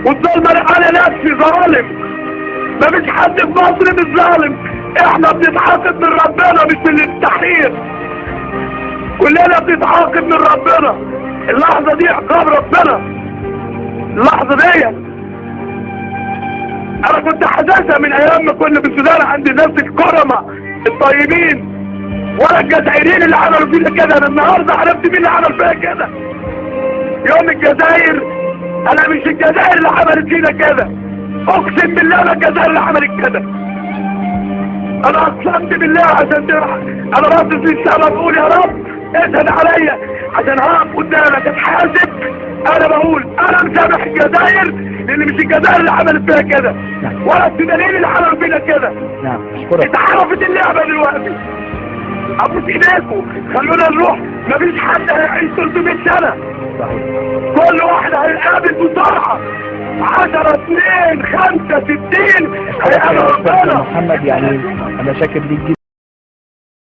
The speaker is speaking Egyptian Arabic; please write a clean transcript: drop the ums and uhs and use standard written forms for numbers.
والظلم انا نفسي ظالم، مفيش حد في مصر مش ظالم. احنا بنتعاقب من ربنا مش من التحرير، كلنا بنتعاقب من ربنا. اللحظة دي عقاب ربنا، اللحظة دي انا كنت حاسسها من ايام ما كنا في السودان عند الناس الكرمة الطيبين، ولا الجزائريين اللي عملوا فينا كده. انا النهارده عرفت مين اللي عمل فيا كده يوم الجزائر. انا مش الجزائر اللي عملت فينا كده، اقسم بالله ما الجزائر اللي عملت كده. انا اقسمت بالله عشان انا باصص للسما بقول يا رب اشهد عليا عشان هقف قدامك اتحاسب. انا بقول انا مسامح الجزائر، لان مش الجزائر اللي عملت فيها كده ولا السودانيين اللي عملوا فينا كده. نعم اشكرك. اتعرفت اللعبة دلوقتي. ابوس ايديكم خلونا نروح، مفيش حد هيعيش 300 سنة. صحيح. كل واحد هيقابل بسرعة 10 2 5 60 هيقابل ربنا. محمد، يعني انا شاكر ليك جدا.